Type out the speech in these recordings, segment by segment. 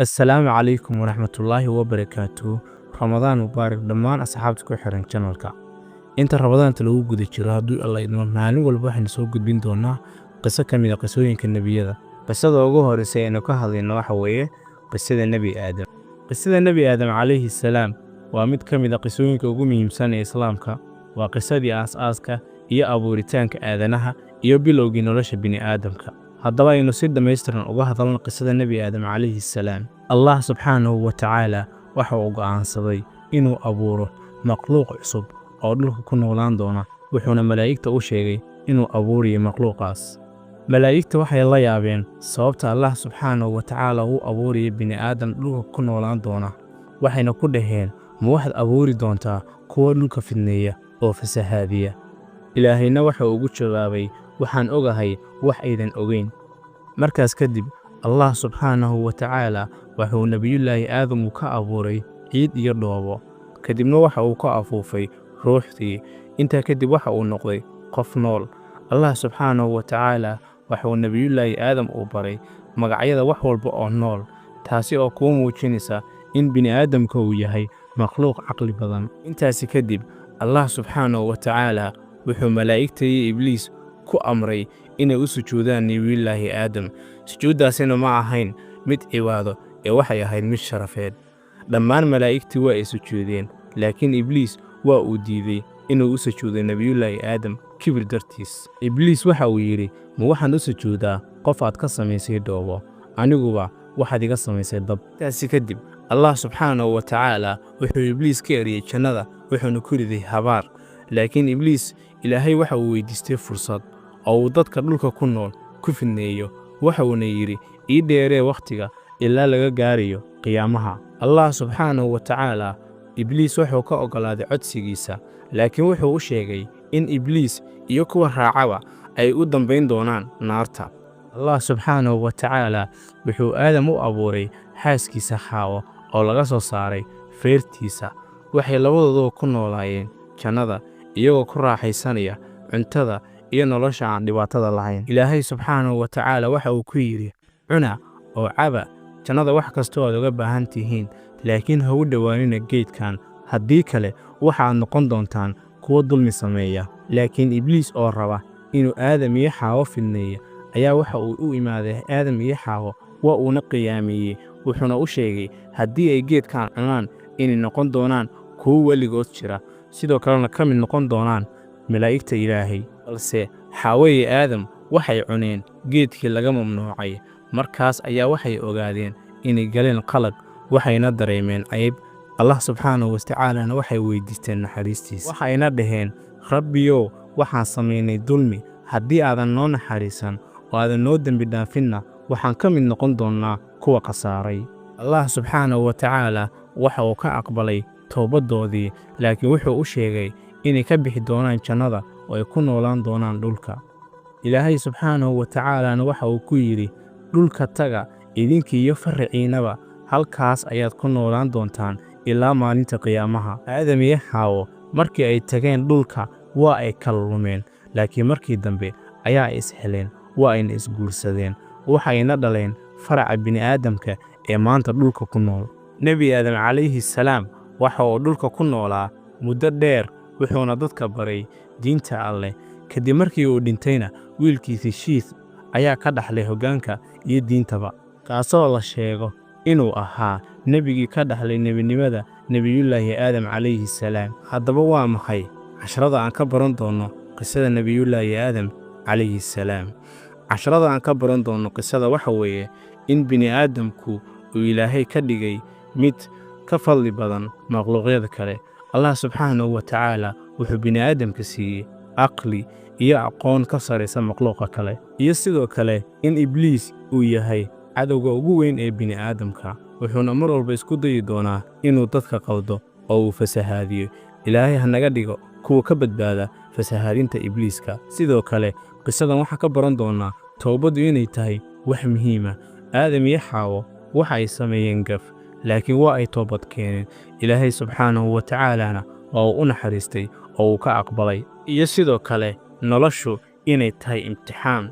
Assalaamu calaykum waraxmatullaahi wabarakaatuh. Ramadaan mubaarak dhammaan asxaabta ku xiran channelka. Inta Ramadaanta lagu guda jiro, hadduu Alla idmo, maalin walba waxaynu soo gudbin doonaa qiso ka mid a qisooyinka nebiyada. Qisada ugu horreysa aynu ka hadlayno waxa weeye qisada Nebi Aadam. Qisada Nebi Aadam calayhi salaam waa mid ka mid a qisooyinka ugu muhiimsan ee Islaamka. Waa qisadii aas-aaska iyo abuuritaanka aadanaha iyo bilowgii nolosha bini'aadamka. Haddaba aynu si dhammaystiran uga hadalno qisada Nebi Aadam calayhi salaam. Allah subxaanahu wa tacaala waxa uu go'aansaday inuu abuuro makhluuq cusub oo dhulka ku noolaan doona, wuxuuna malaa'igta u sheegay inuu abuurayo makhluuqaas. Malaa'igta waxay la yaabeen sababta Allah subxaanahu wa tacaala uu abuurayo bini'aadam dhulka ku noolaan doona, waxayna ku dhaheen: "Ma waxaad abuuri doontaa kuwa dhulka fidneeya oo fasahaadiya?" Ilaahayna waxa uu ugu jawaabay: "Waxaan ogahay wax aydan ogeyn." Markaas kadib Allah subxaanahu wa tacaala wuxuu Nebiyullaahi Aadam uu ka abuuray ciid iyo dhoobo, kadibna waxa uu ka afuufay ruuxdii. Intaa kadib waxa uu noqday qof nool. Allah subxaanahu wa tacaala wuxuu Nebiyullaahi Aadam uu baray magacyada wax walba oo nool, taasi oo kuu muujinaysa in bini'aadamka uu yahay makhluuq caqli badan. Intaasi kadib Allah subxaanahu wa tacaala wuxuu malaa'igta iyo Ibliis ku amray inay u sujuudaan Nebiyullaahi Aadam. Sujuuddaasina ma ahayn mid cibaado ee waxay ahayd mid sharafeed. Dhammaan malaa'igtii waa ay sujuudeen, laakiin Ibliis waa uu diiday inuu u sujuudo Nebiyullaahi Aadam kibir dartiis. Ibliis waxa uu yidhi: "Ma waxaan u sujuudaa qof aad ka samaysay dhoobo? Aniguba waxaad iga samaysay dab." Intaasi kadib Allah subxaanahu wa tacaala wuxuu Ibliis ka eriyey jannada, wuxuuna ku riday habaar. Laakiin Ibliis Ilaahay waxa uu weydiistay fursad oo uu dadka dhulka ku nool ku fidneeyo, waxa uuna yidhi: "Ii dheeree wakhtiga ilaa laga gaarayo qiyaamaha." Allah subxaanahu wa tacaala Ibliis wuxuu ka oggolaaday codsigiisa, laakiin wuxuu u sheegay in Ibliis iyo kuwa raacaba ay u dambayn doonaan naarta. Allah subxaanahu wa tacaala wuxuu Aadam u abuuray xaaskiisa Xaawo oo laga soo saaray feertiisa. Waxay labadooduba ku noolaayeen jannada, iyagoo ku raaxaysanaya cuntada iyo nolosha aan dhibaatada lahayn. Ilaahay subxaanahu wa tacaala waxa uu ku yidhi: "Cuna oo caba jannada wax kastoo aad uga baahan tihiin, laakiin ha u dhowaanina geedkan, haddii kale waxaad noqon doontaan kuwo dulmi sameeya." Laakiin Ibliis oo raba inuu Aadam iyo Xaawo fidneeyo ayaa waxa uu u imaaday Aadam iyo Xaawo, waa uuna qiyaameeyey, wuxuuna u sheegay haddii ay geedkan cunaan inay noqon doonaan kuwo weligood jira, sidoo kalena ka mid noqon doonaan malaa'igta Ilaahay. Balse Xaawo iyo Aadam waxay cuneen geedkii laga mamnuucay. Markaas ayaa waxay ogaadeen inay galeen qalad, waxayna dareemeen cayb. Allah subxaanahu wa tacaalana waxay weydiisteen naxariistiisa, waxayna dhaheen: "Rabbiyow, waxaan samaynay dulmi. Haddii aadan noo naxariisan oo aadan noo dembi dhaafinna, waxaan ka mid noqon doonnaa kuwa khasaaray." Allah subxaanahu wa tacaala waxa uu ka aqbalay toobaddoodii, laakiin wuxuu u sheegay inay ka bixi doonaan jannada oo ay ku noolaan doonaan dhulka. Ilaahay subxaanahu wa tacaalana waxa uu ku yidhi: "Dhulka taga idinkii iyo farriciinnaba, halkaas ayaad ku noolaan doontaan ilaa maalinta qiyaamaha." Aadam iyo Xaawo markii ay tageen dhulka waa ay kala lumeen, laakiin markii dambe ayaa ay is heleen, waa ayna isguursadeen, waxayna dhaleen faraca bini'aadamka ee maanta dhulka ku nool. Nebi Aadam calayhi salaam waxa uu dhulka ku noolaa muddo dheer, wuxuuna dadka baray diinta Alleh. Kadib markii uu dhintayna, wiilkiisii Shiith ayaa ka dhaxlay hoggaanka iyo diintaba, kaasoo la sheego inuu ahaa nebigii ka dhaxlay nebinimada Nebiyullaahi Aadam calayhi salaam. Haddaba waa maxay casharada aan ka baran doonno qisada Nebiyullaahi Aadam calayhi salaam? Casharada aan ka baran doonno qisada waxa weeye in bini'aadamku uu Ilaahay ka dhigay mid ka fadli badan makhluuqyada kale. Allah subxaanahu wa tacaala wuxuu bini'aadamka siiyey caqli iyo aqoon ka sarraysa makhluuqa kale, iyo sidoo kale in Ibliis uu yahay cadowga ugu weyn ee bini'aadamka, wuxuuna mar walba isku dayi doonaa inuu dadka qaldo oo uu fasahaadiyo. Ilaahay ha naga dhigo kuwa ka badbaada fasahaadinta Ibliiska. Sidoo kale qisadan waxaa ka baran doonnaa toobaddu inay tahay wax muhiima. Aadam iyo Xaawo waxa ay sameeyeen gaf, laakiin waa ay toobad keeneen. Ilaahay subxaanahu wa tacaalana waa uu u naxariistay oo uu ka aqbalay. Iyo sidoo kale noloshu inay tahay imtixaan.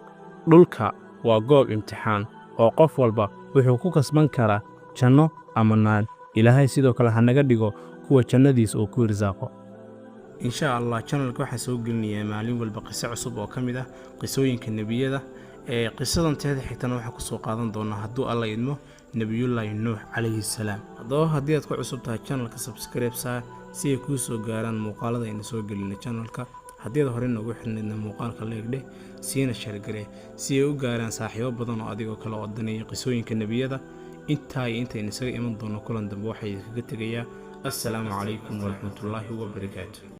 Dhulka waa goob imtixaan oo qof walba wuxuu ku kasban karaa Janno ama naar. Ilaahay sidoo kale ha naga dhigo kuwa jannadiisa uu ku irsaaqo, insha Allah. Channelka waxaan soo gelinayaa maalin walba qiso cusub oo ka mid ah qisooyinka nebiyada. Ee qisadan teeda xigtana waxaan kusoo qaadan doonaa, hadduu Alla idmo, Nebiyullaahi Nuux calayhi salaam. Haddaba haddii aad ku cusub tahay channelka, subscribe saar si ay kuu soo gaaraan muuqaalada aynu soo gelina channelka. Haddii aad hore noogu xirnaydna, muuqaalka like dheh, siina share garee si ay u gaaraan saaxiibo badan oo adigoo kale oo daneeya qisooyinka nebiyada. Intaa iyo intaynu isaga iman doono kulan dambe, waxaa idinkaga tegayaa assalaamu calaykum waraxmatullaahi wabarakaatu.